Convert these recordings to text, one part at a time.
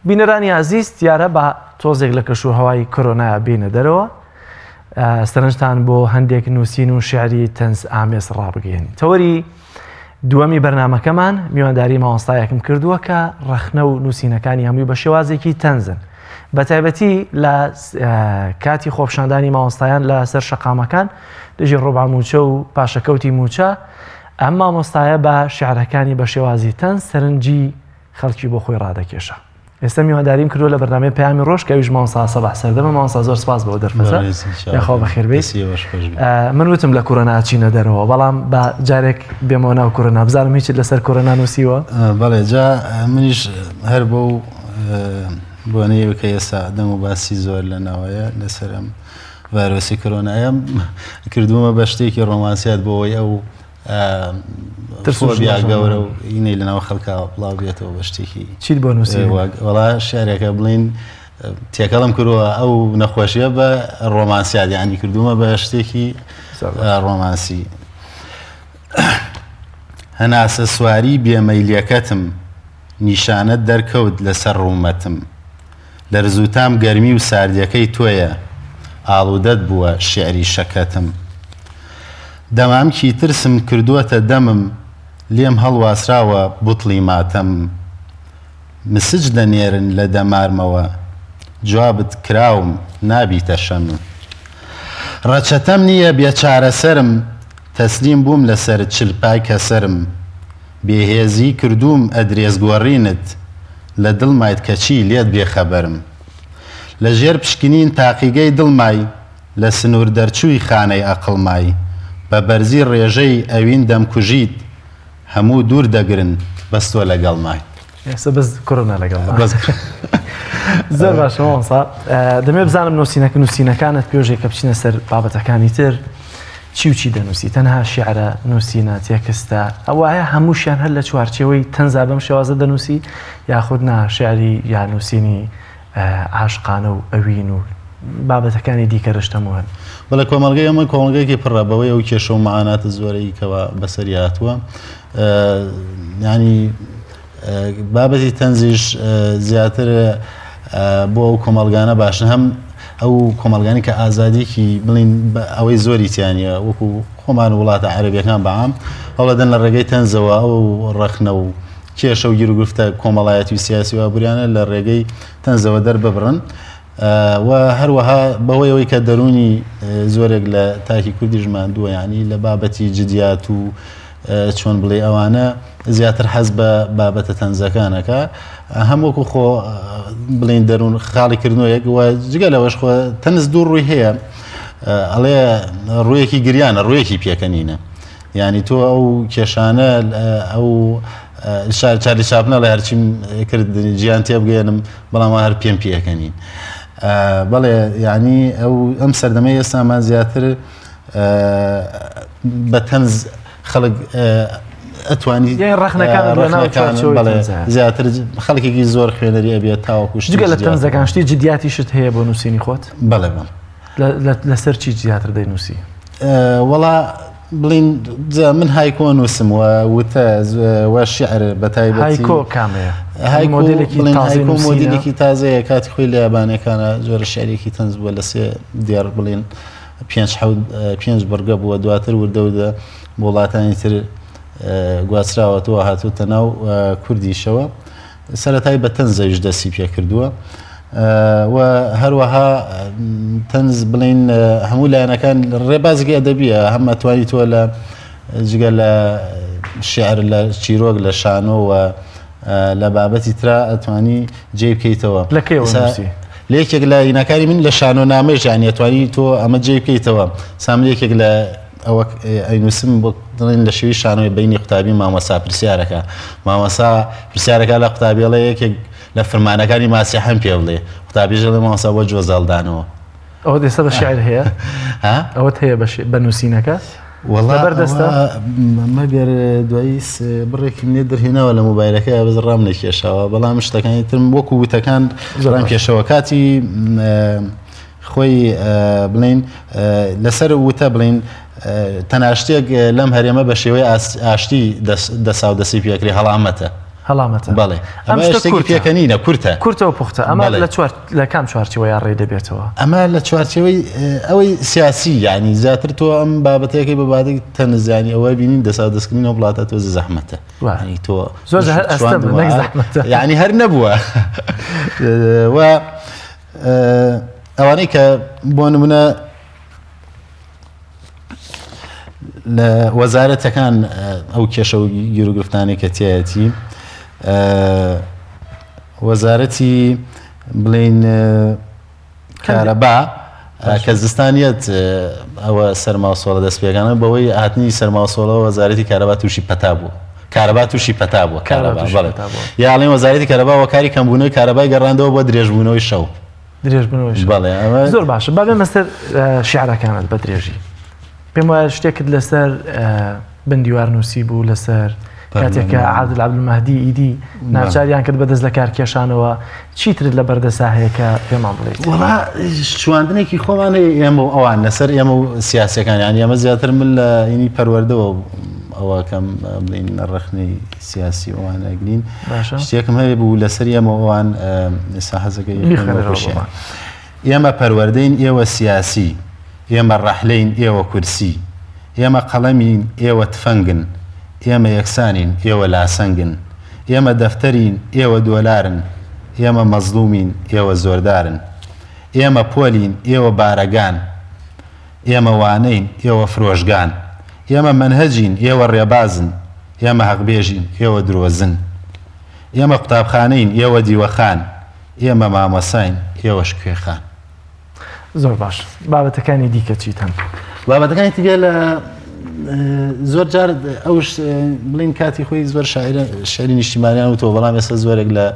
بینەرانی ئازیز دیارە بە تۆزێک لە کەش و هەوای کۆرۆنایا بینە دەرەوە سەرنجتان بۆ هەندێک نووسین و شعری تەنز ئامێز ڕابگەێنین تەوەری دووەمی بەرنمەکەمان میوانداری مامۆستایەکم کردووە کە ڕەخنە و نووسینەکانی هەمووی بە شێوازێکی تەنزن بە تایبەتی لە کاتی خۆپشاندانی مامۆستایان لە سەر شەقامەکان دژی ڕۆبا موچە و پاشەکەوتی موچە ئەم مامۆستایە بە شعرەکانی بە شێوازی تەنز سەرنجی خەڵکی بۆ خۆی ڕادەکێشا. ئێستا میوانداریم کردووە لە بەرنامەی پەیامی ڕۆژ کە ئەویش مامۆستا سەباح سەردەمە مامۆستا زۆر سپاس بۆ دەرفەتە یاخوا بەخێر بێیت من وتم لە کۆرۆنا چینە دەرەوە بەڵام بە جارێک بێمەوە ناو کۆرۆنا بزانم هیچت لەسەر کۆرۆنا نووسیوە بەڵێ جا منیش هەر بۆ بۆنەیە کە ئێستا دەم و باسی زۆر لە ناوەیە لەسەرم ڤایرۆسی کۆرۆنایە کردوومە بە شتێکی ڕۆمانسیات بۆ ئەوەی ئەو فۆبیا گەورە و ئینەی لەناو خەڵکا بڵاو بێتەوە بە شتێکی چیت بۆ نووسی وەڵا شعرێکە بڵین تێکەڵم کردووە ئەو نەخۆشیە بە ڕۆمانسیات یعنی کردوومە بە شتێکی ڕۆمانسی هەناسە سواری بێمەیلیەکەتم نیشانەت دەرکەوت لەسەر ڕوومەتم لەرزوتام گەرمی و ساردیەکەی تۆیە ئاڵودەت بووە شیعری شەکەتم دەمامکی ترسم کردووەتە دەمم لێم هەڵواسراوە بوتڵی ماتەم مسج دەنێرن لە دەمارمەوە جوابت کراوم نابیتە شەمم ڕەچەتەم نییە بێچارەسەرم تەسلیم بووم لەسەر چلپای کەسەرم بێهێزی کردووم ئەدرێس گۆڕینت لە دڵمایت کەچی لێت بێ خەبەرم لە ژێر پشکنین تاقیگەی دڵمای لە سنوور دەرچووی خانەی ئەقڵمای بە بەرزی ڕێژەی ئەوین دەمکوژیت هەموو دوور دەگرن بەس تۆ لەگەڵمای. ئێستا بەس کۆرۆنا لەگەڵما. بەس زۆر باشە مامۆستا دەمێ بزانم نووسینەکە نووسینەکانت پێشێک کە بچینە سەر بابەتەکانی تر چی و چی دەنووسی تەنها شیعرە نووسینە تێکستە ئەوایە هەمووشیان هەر لە چوارچێوەی تەنزا بەم شێوازە دەنووسی یاخود نا شعری یا نووسینی عاشقانە و ئەوین و بابەتەکانی دیکە رشتەم و هەن. بەڵێ کۆمەڵگەی ئێمە کۆمەڵگەیەکی پڕە بەوەی ئەو کێشە و معاناتە زۆرەی کەوا بەسەری هاتووە ینی بابەتی تەنزیش زیاتر بۆ ئەو کۆمەڵگانە باشن هەم ئەو کۆمەڵگانی کە ئازادیکی بڵین ئەوەی زۆری تیانە وەکو خۆمان وڵاتە عەربیەکان بەعام هەوڵەدەن لە ڕێگەی تەنزەوە ئەو ڕەخنە و کێشە و گیروگرفتە کۆمەڵایەتی و سیاسی و ئابووریانە لە ڕێگەی تەنزەوە دەرببڕن و هەروەها بەهۆی ئەوەی کە دەروونی زۆرێک لە تاکی کوردیش ماندووە یعنی لە بابەتی جدیات و چۆن بڵێ ئەوانە زیاتر حەز بە بابەتە تەنزەکانەکە هەم وەکو خۆ بڵین دەروون خاڵی کردنەوەیەک و جگە لەوەش خۆ تەنز دوو ڕووی هەیە ئەڵێ ڕوویەکی گریانە ڕوویەکی پێکەنینە یانی تۆ ئەو کێشانە ئەو چارلی چاپلن ئەڵێ هەرچیم کرد جیان تێبگەێنم بەڵام هەر پێم پێەکەنین بەڵێ یعنی ئەو ئەم سەردەمەی ئێستامان زیاتر بە تەنز خەڵک ئەتوانی ڕخنەکان زیاتر خەڵکێکی زۆر خوێنەری ئەبێت تاوەکو جگە لە تەنزەکان شتی جدیاتیشت هەیە بۆ نووسینی خۆت بەڵێ بەڵێ لەسەر چی زیاتر دەینووسی؟ وەڵا بڵین من هایکۆ نووسم و وتە و شعر بە تایبەتی هایکۆ کامەیە؟ هایکۆ مۆدیلێکی تازەیە کاتی خۆی لە یابانەکانە جۆرە شعرێکی تەنز بووە لە سێ دێڕ بڵین پێنج پێنج بڕگە بووە دواتر وردە وردە بۆ وڵاتانی تر گواستراوەتەوە هاتووتە ناو کوردیشەوە سەرەتای بە تەنزەویش دەستی پێکردووە و هەروەها تەنز بڵین هەموو لایەنەکان ڕێبازێکی ئەدەبیە هەم ئەتوانی تۆ لە جگە لە شعر لە چیرۆک لە شانۆ و لە بابەتی ترا ئەتوانی جێ بکەیتەوە لە کەیەوە نووسی؟ لە یەکێک لە ینەکانی من لە شانۆ نامەیش یانی ئەتوانی تۆ ئەمە جێ بکەیتەوە سام یەکێک لە ئەوە ئەینووسم بۆ دڵێن لە شێوی شانۆی بینی قوتابی مامۆسا پرسیارەکە مامۆسا پرسیارەکە لە قوتابیڵێ یەکێک لە فرمانەکانی ماسیحم پێ بڵێ قوتابیش دەڵێ مامۆستا بۆ جۆزەڵدانەوە. ئەوەت ئێستا بە شعر هەیە؟ ها؟ ئەوەت هەیە بە نووسینەکە؟ وەڵا ئەوە مەگەر دوایی بڕێکم لێ دەرهێناوە لە مۆبایلەکەی بەس ڕام نەکێشاوە بەڵام شتەکانی ترم وەکو وتەکان ڕام کێشەوە کاتی خۆی بڵین لەسەر وتە بڵین تەناشتێک لەم هەرێمە بە شێوەی ئاشتی دەساو دەسی پێکری هەڵامەتە. هەڵامەتە. بەڵێ. ئەم ئەمە شتە شتێکی کورتە. پێکەنینە، کورتە. کورتە و پوختە. ئەمە بەڵێ. لە چوار لە کام چوارچێوەیا ڕێی دەبێتەوە؟ ئەمە لە چوارچێوەی ئەوەی سیاسی یانی زیاتر تۆ ئەم بابەتەکەی بە بابەتێکی تەنز یانی ئەوە بینین دەسا دەستکردنی ئەو وڵاتە تۆزە زەحمەتە. وا. یانی تۆ زۆر جار هەر ئەستەمە نەک زەحمەتە. یانی هەر نەبووە. و ئەوانەی کە بۆ نمونە لە وەزارەتەکان ئەو کێشە و گیروگرفتانەی کە تایەتی وەزارەتی بڵین کارەبا کە زستانیت ئەوە سەرما و سۆڵە دەست پێکانە بەوەی هاتنی سەرما و سۆڵەوە وەزارەتی کارەبا تووشی پەتا بوو کارەبا تووشی پەتا بووە کارەبا بەڵێ یاڵێن وەزارەتی کارەبا وەکاری کەمبوونەوەی کارەبای گەڕاندەوە بۆ درێژبوونەوەی شەو درێژبوونەوەی شەو بەڵێ ئەمە زۆر باشە با بێمە سەر شیعرەکانت بە درێژی پێم وایە شتێکت لەسەر بندیوار نووسی بوو لەسەر کاتێک کە عادل عەبدولمەهدی ئیدی ناچاریان کرد بە دەست لە کار کێشانەوە چیترت لە بەردەسا هەیە کە پێمان بڵێیت؟ وەڵا شواندنێکی خۆمان هەیە ئێمە و ئەوان لەسەر ئێمە و سیاسەکان یان ئێمە زیاتر من لە ئینی پەروەردەوە ئەوەکەم بڵین ڕەخنەی سیاسی ئەوان ئەگرین باشە شتێکم هەیە بوو لەسەر ئێمە و ئەوان ئێستا حەزەکەی بیخوێنەرەوە بۆمان. ئێمە پەروەردەین ئێوە سیاسی، ئێمە ڕەحلەین ئێوە کورسی، ئێمە قەڵەمین ئێوە تفەنگن، ئێمە یەکسانین ئێوە لاسەنگن، ئێمە دەفتەرین ئێوە دۆلارن، ئێمە مەزڵومین ئێوە زۆردارن، ئێمە پۆلین ئێوە بارەگان، ئێمە وانەین ئێوە فرۆشگان، ئێمە مەنهەجین ئێوە ڕێبازن، ئێمە هەقبێژین ئێوە درۆزن، ئێمە قوتابخانەین ئێوە دیوەخان، ئێمە مامۆساین ئێوەش کوێخان. زۆر باش بابەتەکانی دیکە چیت هەن؟ بابەتەکانی دیکە لە زۆر جار ئەوش بڵین کاتی خۆی زۆر شاعرە شعری نیشتیمانیان وتەوە بەڵام ئێستا زۆرێک لە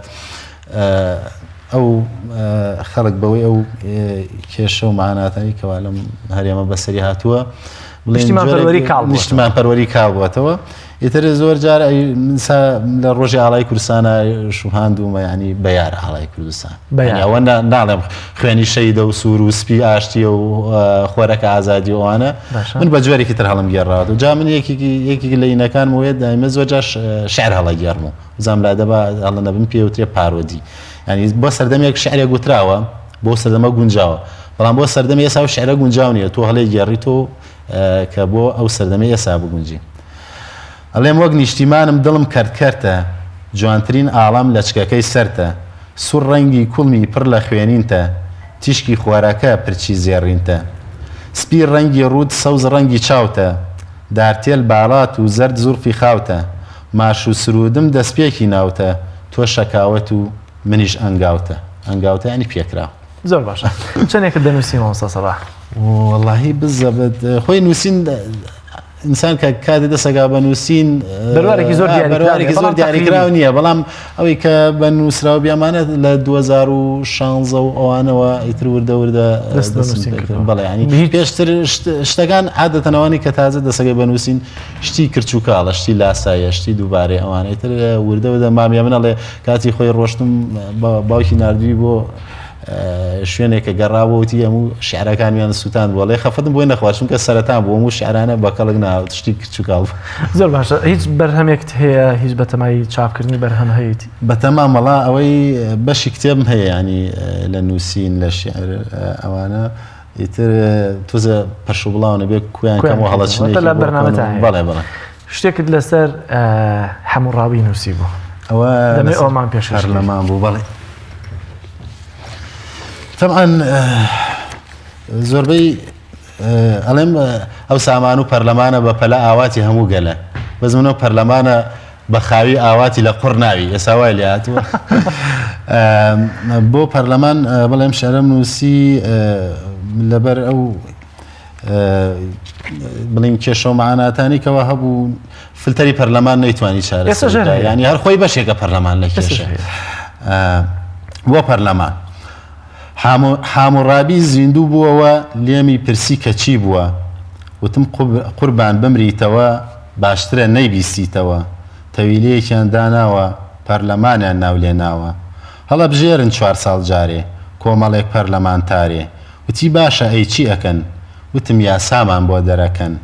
ئەو خەڵک بەوەی ئەو کێشە و مەعاناتانی کەوا لەم هەرێمە بەسەری هاتووە نیشتمان پەروەری کاڵ بووەتەوە ئیتر زۆر جار لە ڕۆژی ئاڵای کوردستانە شوهاندومە ینی بەیار ئاڵای کوردستان ئەوە ناڵێم خوێنی شەیدە و سوور و سپی ئاشتیە و خۆرەکە ئازادی ئەوانە من بە جۆرێکی تر هەڵم گێڕاوە جا من یەکێکی یەکێک لە ئینەکان وێ دایمە زۆر جاش شعر هەڵەگێڕم و بزانم لا دەبا هەڵە نەبم پێوترێ پارۆدی ینی بۆ سەردەمێک شعرێک گوتراوە بۆ سەردەمە گونجاوە بەڵام بۆ سەردەمی ئێسا و شعرە گونجاو نییە تۆ هەڵێ گێڕی تۆ کە بۆ ئەو سەردەمەی ئێسا بگونجی. ئەڵێم وەک نیشتیمانم دڵم کەرت کەرتە، جوانترین ئاڵام لەچکەکەی سەرتە، سوور ڕەنگی کوڵمی پڕ لە خوێنینتە، تیشکی خۆرەکە پرچی زێڕینتە. سپی ڕەنگی ڕووت سەوز ڕەنگی چاوتە، دارتێل باڵات و زەرد زوڵفی خاوتە، مارش و سروودم دەسپێکی ناوتە، تۆ شەکاوەت و منیش ئەنگاوتە. ئەنگاوتە یانی پێکراو. زۆر باشە چەندێکت دەنووسی مامۆستا سەباح؟ وەڵاهی بزەبت خۆی نووسین ئینسان کە کاتێ دەسەگا بە نووسین بەروارێکی زۆر بەروارێکی زۆر دیاریکراو نییە بەڵام ئەوەی کە بە نووسراو بیامانە لە 2016 و ئەوانەوە ئیتر وردە وردە بەڵێ ینی پێشتر شتەکان عادەتەنەوانی کە تازە دەسەگەی بە نووسین شتی کرچوکاڵە شتی لاسایە شتی دووبارەی ئەوانەی تر وردە وردە مامیە من ئەڵێ کاتی خۆی ڕۆشتم باوکی ناردووی بۆ شوێنێک کە گەڕاوە وتی هەموو شعرەکانیان سووتان بوو ئەڵێ خەفەتم بۆی نەخوارد چونکە سەرەتان بوو هەموو شعرانە بە کەڵک ناهات شتی کرچوکاڵ بوو. زۆر باشە هیچ بەرهەمێکت هەیە هیچ بەتەمای چاپکردنی بەرهەم هەیت؟ بەتەمام وەڵا ئەوەی بەشی کتێبم هەیە ینی لە نووسین لە شعر ئەوانە ئیتر تۆزە پەرش و بڵاو نەبێ کویان کەم و هەڵەچنێکی لە بەرنامەتا هەیە. بەڵێ بەڵێ. شتێکت لەسەر حەموڕاوی نووسی بوو. ئەوە دەمێ ئەومان پێشکەش کەی. پەرلەمان بوو بەڵێ. تەبعەن زۆربەی ئەڵێم ئەو سامان و پەرلەمانە بە پەلە ئاواتی هەموو گەلە بەس منەوە پەرلەمانە بە خاوی ئاواتی لە قوڕ ناوی ئێستا وای لێ هاتووە بۆ پەرلەمان بڵێم شعرم نووسی لەبەر ئەو بڵین کێشە و معاناتانی کەەوە هەبوو فلتەری پەرلەمان نەیتوانی چارە ینی هەر خۆی بەشێکە پەرلەمان لە کێشە بۆ پەرلەمان حاموڕابی زیندوو بووەوە لێمی پرسی کە چی بووە وتم قوربان بمریتەوە باشترە نەیبیستیتەوە تەویلەیەکیان داناوە پەرلەمانیان ناو لێناوە هەڵەبژێرن چوار ساڵ جارێ کۆمەڵێک پەرلەمانتارێ وتی باشە ئەی چی ئەکەن وتم یاسامان بۆ دەرەکەن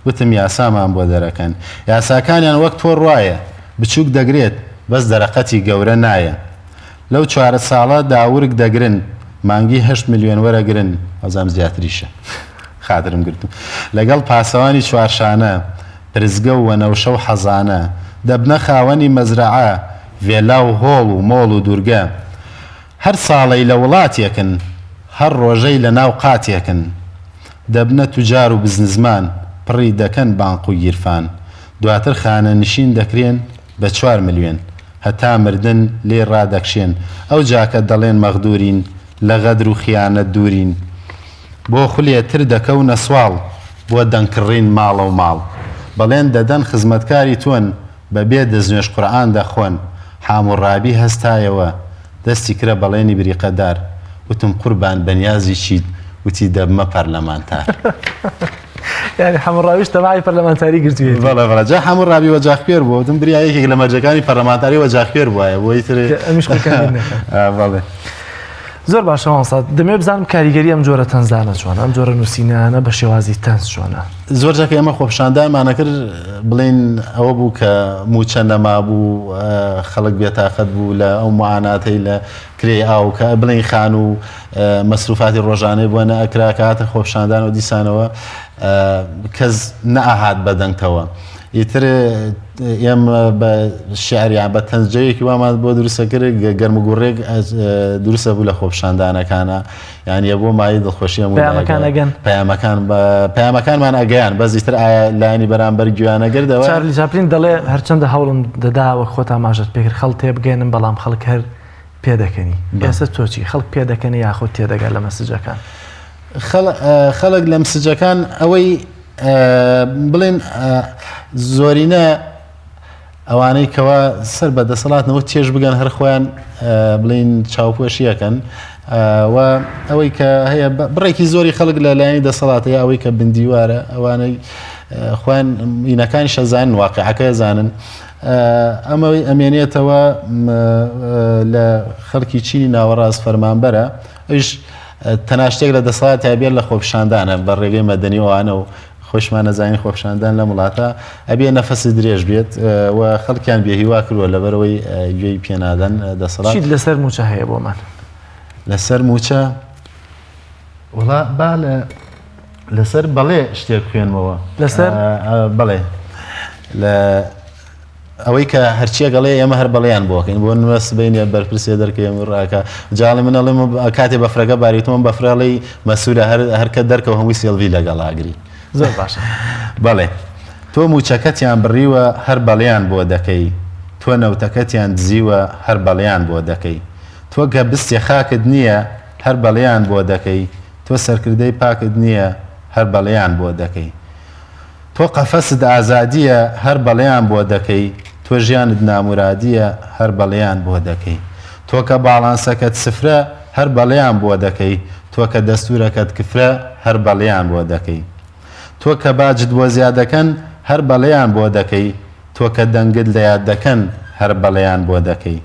وتم یاسامان بۆ دەرەکەن یاساکانیان وەک تۆڕ وایە بچوک دەگرێت. بەس دەرەقەتی گەورە نایە. لەو چوارە ساڵە دا ورگ دەگرن، مانگی هەشت ملیۆن وەرەگرن، وازانم زیاتریشە خاترم گرتوون، لەگەڵ پاسەوانی چوارشانە، پرسگە و وەنەوشە و حەزانە، دەبنە خاوەنی مەزرەعە، ڤێلا و هۆڵ و مۆڵ و دوورگە. هەر ساڵەی لە وڵاتێکن، هەر ڕۆژەی لە ناو قاتێکن. دەبنە توجار و بزنزمان، پڕی دەکەن بانق و گیرفان. دواتر خانەنشین دەکرێن بە چوار ملیۆن. هەتا مردن لێی ڕادەکشێن. ئەوجا کە دەڵێن مەغدوورین، لە غەدر و خیانەت دوورین. بۆ خولێ تر دەکەونە سواڵ، بۆ دەنگکڕین ماڵە و ماڵ. بەڵێن دەدەن خزمەتکاری تۆن، بە بێ دەستنوێژ قورعان دەخۆن. حاموڕابی هەستایەوە، دەستی کرە بەڵێنی بریقەدار. وتم قوربان بەنیازی چیت؟ وتی دەبمە پەرلەمانتار. یانی حەموڕاویش تەماعی پەرلەمانتاری گرتوویەتی. بەڵێ بەڵێ جا حەموڕابی وەجاخکوێر بووە وتم بریا یەکێک لە مەرجەکانی پەرلەمانتاری وەجاخکوێر بوایە بۆ ئیتر ئەمیش خۆی کاندید نەکات. بەڵێ. زۆر باشە مامۆستا دەمەوێت بزانم کاریگەری ئەم جۆرە تەنزانە چۆنە ئەم جۆرە نووسینانە بە شێوازی تەنز چۆنە؟ زۆر جار کە ئێمە خۆپیشاندانمان ئەکرد بڵێین ئەوە بوو کە مووچە نەمابوو خەڵک بێتاقەت بوو لە ئەو معاناتەی لە کرێی ئاو کە بڵێین خانوو مەسروفاتی ڕۆژانەی بۆ نەئەکرا کە هاتە خۆپیشاندان و دیسانەوە کەس نەئەهات بەدەنگتەوە ئیتر ئێمە بە شعر یان بە تەنجەیەکی وامان بۆ دروستە کرد گەرموگوڕێک دروستە بوو لە خۆپیشاندانەکانە یان یە بۆ مایەی دڵخۆشی هەموو پەیامەکان ئەگەن پەیامەکان پەیامەکانمان ئەگەیان بەس ئیتر ئایا لایەنی بەرامبەر گوێیان ئەگردەوە چارلی چاپلین دەڵێ هەرچەندە هەوڵم دەدا وەک خۆت ئاماژەت پێکرد خەڵک تێبگەیەنم بەڵام خەڵک هەر پێدەکەنی ئێستا تۆ چی خەڵک پێدەکەنی یاخود تێدەگا لە مەسجەکان؟ خەڵک لە مسجەکان ئەوەی بڵێن زۆرینە ئەوانەی کەوا سەر بە دەسەڵاتنەوە چێژ بگەن هەر خۆیان بڵین چاوپۆشیەکەن و ئەوەی کە هەیە بڕێکی زۆری خەڵک لە لایەنی دەسەڵاتە یا ئەوەی کە بندیوارە ئەوانەی خۆیان ئینەکانی شەزانن واقعەکە زانن ئەمەوەی ئەمێنێتەوە لە خەڵکی چینی ناوەڕاست فەرمانبەرە ئەویش تەنها شتێک لە دەسەڵاتیا بێت لە خۆپیشاندانە بە ڕێگەی مەدەنی ئەوانە و خۆشمان نەزانین خۆپیشاندان لەم وڵاتە ئەبێ نەفەسی درێژ بێت و خەڵکیان بێهیوا کردووە لەبەرەوەی گوێی پێنادەن دەسەڵات. چیت لەسەر مووچە هەیە بۆمان؟ لەسەر مووچە وڵا با لە لەسەر بەڵێ شتێک خوێنمەوە لەسەر بەڵێ لە ئەوەی کە هەرچیەک ئەڵێ ئێمە هەر بەڵێیان بۆ ئەکەین بۆ نمونە سبەینێ بەرپرسێ دەرکەوێ ڕاکا جا ئەڵێ من ئەڵێم کاتێ بەفرەکە باریتمە بەفرە ئەڵێی مەسوورە هەر هەرکە دەرکەوە هەمووی سێڵڤی لەگەڵ ئاگری زۆر باشە بەڵێ تۆ مووچەکەتیان بڕیوە هەر بەڵێیان بۆ دەکەی تۆ نەوتەکەتیان دزیوە هەر بەڵێیان بۆ دەکەی تۆ کە بستێ خاکت نییە هەر بەڵێیان بۆ دەکەی تۆ سەرکردەی پاکت نییە هەر بەڵێیان بۆ دەکەی تۆ قەفەست ئازادییە هەر بەڵێیان بۆ دەکەی تۆ ژیانت نامورادییە هەر بەڵێیان بۆ دەکەی تۆ کە باڵانسەکەت سفرە هەر بەڵێیان بۆ دەکەی تۆ کە دەستورەکەت کفرە هەر بەڵێیان بۆ دەکەی تۆ کە باجت بۆ زیادەکەن هەر بەڵێیان بۆ دەکەی تۆ کە دەنگت لەیاد دەکەن هەر بەڵێیان بۆ دەکەی.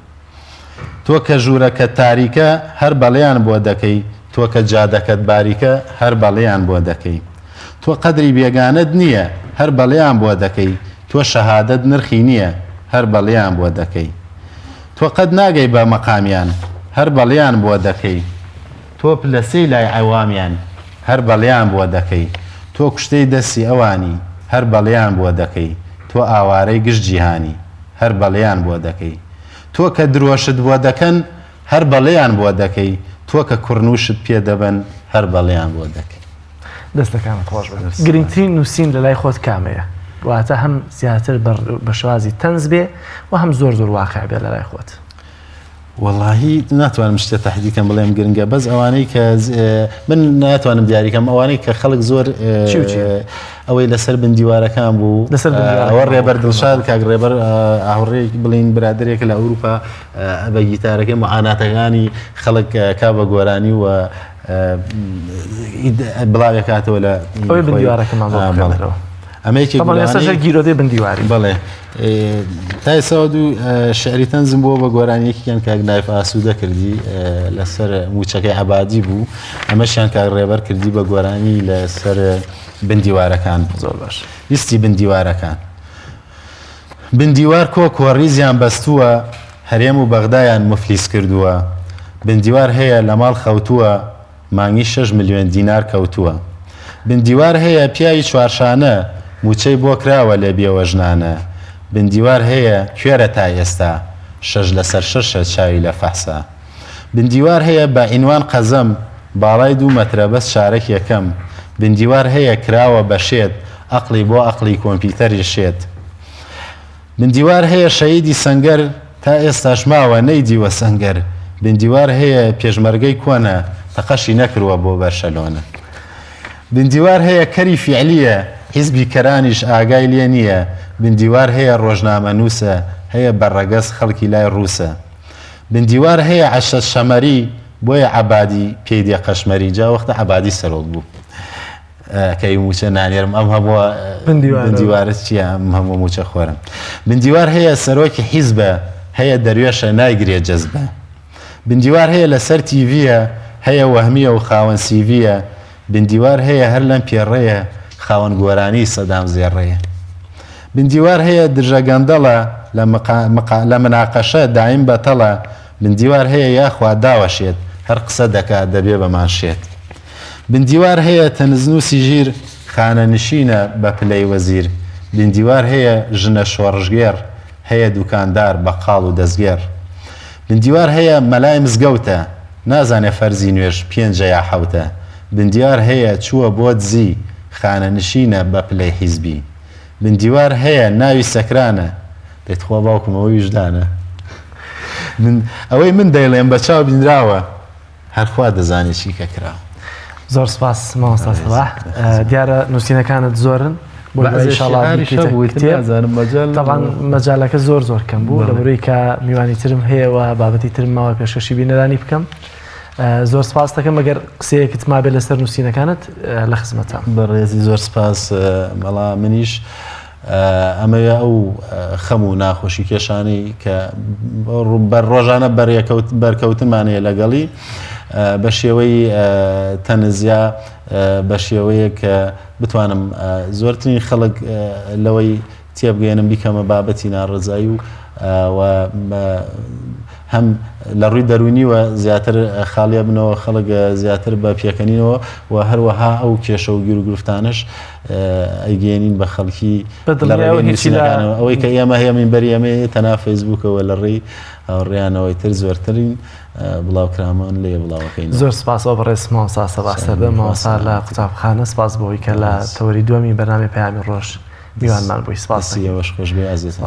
تۆ کە ژوورەکەت تاریکە هەر بەڵێیان بۆ دەکەی تۆ کە جادەکەت باریکە هەر بەڵێیان بۆ دەکەی تۆ قەدری بێگانەت نییە هەر بەڵێیان بۆ دەکەی تۆ شەهادەت نرخی نییە هەر بەڵێیان بۆ دەکەی تۆ قەت ناگەی بە مەقامیان هەر بەڵێیان بۆ دەکەی تۆ پلە سێی لای عەوامیان هەر بەڵێیان بۆ دەکەی تۆ کوشتەی دەستی ئەوانی هەر بەڵێیان بۆ دەکەی تۆ ئاوارەی گشت جیهانی هەر بەڵێیان بۆ دەکەی تۆ کە درۆشت بۆ دەکەن هەر بەڵێیان بۆ دەکەی تۆ کە کوڕنووشت پێ دەبەن هەر بەڵێیان بۆ دەکەی. دەستەکانت خۆش بێت. گرنگترین نووسین لە لای خۆت کامەیە؟ واتە هەم زیاتر بە شێوازی تەنز بێ و هەم زۆر زۆر واقع بێ لە لای خۆت. وەڵاهی ناتوانم شتێ تەحدید کەم بڵێم گرنگە بەس ئەوانەی کە من ناتوانم دیاری کەم ئەوانەی کە خەڵک زۆر ئەوەی لەسەر بندیوارەکان بوو لەسەر ئەوە ڕێبەر دڵشاد کاک ڕێبەر هاوڕێ بڵین برادێک لە ئەوروپا بە گیتارەکەی معاناتەکانی خەڵک کا بە گۆرانی و بڵاوێکاتەوە لە ئەوەی بندیوارەکەمان بڵێ ئەمە یەکێک گیرۆدەی بندیواری بەڵێ تا ئێستا دوو شعری تەنزم بووە بە گۆرانی یەکیان کاک نایف ئاسوودە کردی لەسەر موچەکەی عبادی بوو ئەمەشیان کاک ڕێبەر کردی بە گۆرانی لەسەر بندیوارەکان زۆر باش لیستی بندیوارەکان. بن دیوار کۆک و ڕیزیان بەستووە هەرێم و بەغدایان موفلیس کردووە بن دیوار هەیە لە ماڵ خەوتووە مانگی شەش ملیۆن دینار کەوتووە بن دیوار هەیە پیاوی چوارشانە مووچەی بۆ کراوە لە بێوەژنانە بن دیوار هەیە کوێرە تا ئێستا شەش لەسەر شەشە چاوی لە فەحسە بن دیوار هەیە بە عینوان قەزەم باڵای دوو مەترە بەس چارەک یەکەم بن دیوار هەیە کراوە بە شێت ئەقڵی بۆ ئەقڵی کۆمپیوتەری شێت بن دیوار هەیە شەهیدی سەنگەر تا ئێستاش ماوە نەیدیوە سەنگەر بن دیوار هەیە پێشمەرگەی کۆنە تەقەشی نەکروە بۆ بەرشەلۆنە بن دیوار هەیە کەری فیعلیە حیزبی کەرانیش ئاگای لێ نییە بن دیوار هەیە ڕۆژنامەنووسە هەیە بە ڕەگەز خەڵکی لای ڕووسە بن دیوار هەیە عەشەت شەمەری بۆیە عەبادی پێی دێ قەشمەری جا وەختە عەبادی سەرۆک بوو کەی موچە نانێرم ئەم هەمووە بندیوارە چییە ئەم هەموو موچە خۆرم بندیوار هەیە سەرۆکی حیزبە هەیە دەروێشە نایگرێ جەزبە بندیوار هەیە لەسەر تیڤیە هەیە وەهمیە و خاوەن سیڤیە بندیوار هەیە هەر لەم پێڕەیە خاوەن گۆرانی سەدام زێڕەیە بندیوار هەیە دژە گەندەڵە لە مناقەشە دایم بەتەڵە بندیوار هەیە یاخوا داوەشێت هەر قسە دەکا دەبێ بە مانشێت بندیوار هەیە تەنزنووسی ژیر خانەنشینە بە پلەی وەزیر بندیوار هەیە ژنە شۆڕشگێڕ هەیە دوکاندار بەقاڵ و دەستگێڕ بندیوار هەیە مەلای مزگەوتە نازانێ فەرزی نوێژ پێنجە یا حەوتە بندیوار هەیە چووە بۆ دزی خانەنشینە بە پلەی حیزبی بندیوار هەیە ناوی سەکرانە دەی تخوا باوکم ئەوە ویژدانە من ئەوەی من دەیڵێم بە چاو بینراوە هەر خوا دەزانێ چی کە کراوە. زۆر سپاس مامۆستا سەباح دیارە نووسینەکانت زۆرن بۆ طبعا مەجالەکە زۆر زۆر کەم بوو لە بەرەی کە میوانی ترم هەیە و بابەتی ترم ماوە پێشکەشی بینەرانی بکەم زۆر سپاس دەکەم ئەگەر قسەیەکت مابێت لەسەر نووسینەکانت لە خزمەتە بەڕێزی زۆر سپاس بەڵا منیش ئەمەوێ ئەو خەم و ناخۆشی کێشانەی کە بەر ڕۆژانە بەرێکەوت بەرکەوتنمان هەیە لەگەڵی بە شێوەی تەنزیا بە شێوەیە کە بتوانم زۆرترین خەڵک لەوەی تێبگەێنم بیکەمە بابەتی ناڕزایی و هەم لە ڕووی دەروونیوە زیاتر خاڵیە بنەوە خەڵک زیاتر بە پێکەنینەوە و هەروەها ئەو کێشە و گیروگرفتانش ئەیگەیەنین بە خەڵکی لە ڕێگەی نووسینەکانەوە ئەوەی کە ئێمە هەیە مینبەری ئێمە تەنها فەیسبووکەوە لە ڕێی هاوڕێیانەوەی تر زۆرترین بڵاوکرامان لێ بڵاوەکەین. زۆر سپاس بۆ بەڕێز مامۆستا سەباح سەردەم مامۆستا لە قوتابخانە سپاس بۆ ئەوەی کە لە تەوەری دووەمی بەرنامەی پەیامی ڕۆژ میوانمان بووی سپاس دەستی ئێوەش خۆش بێ ئازیزان.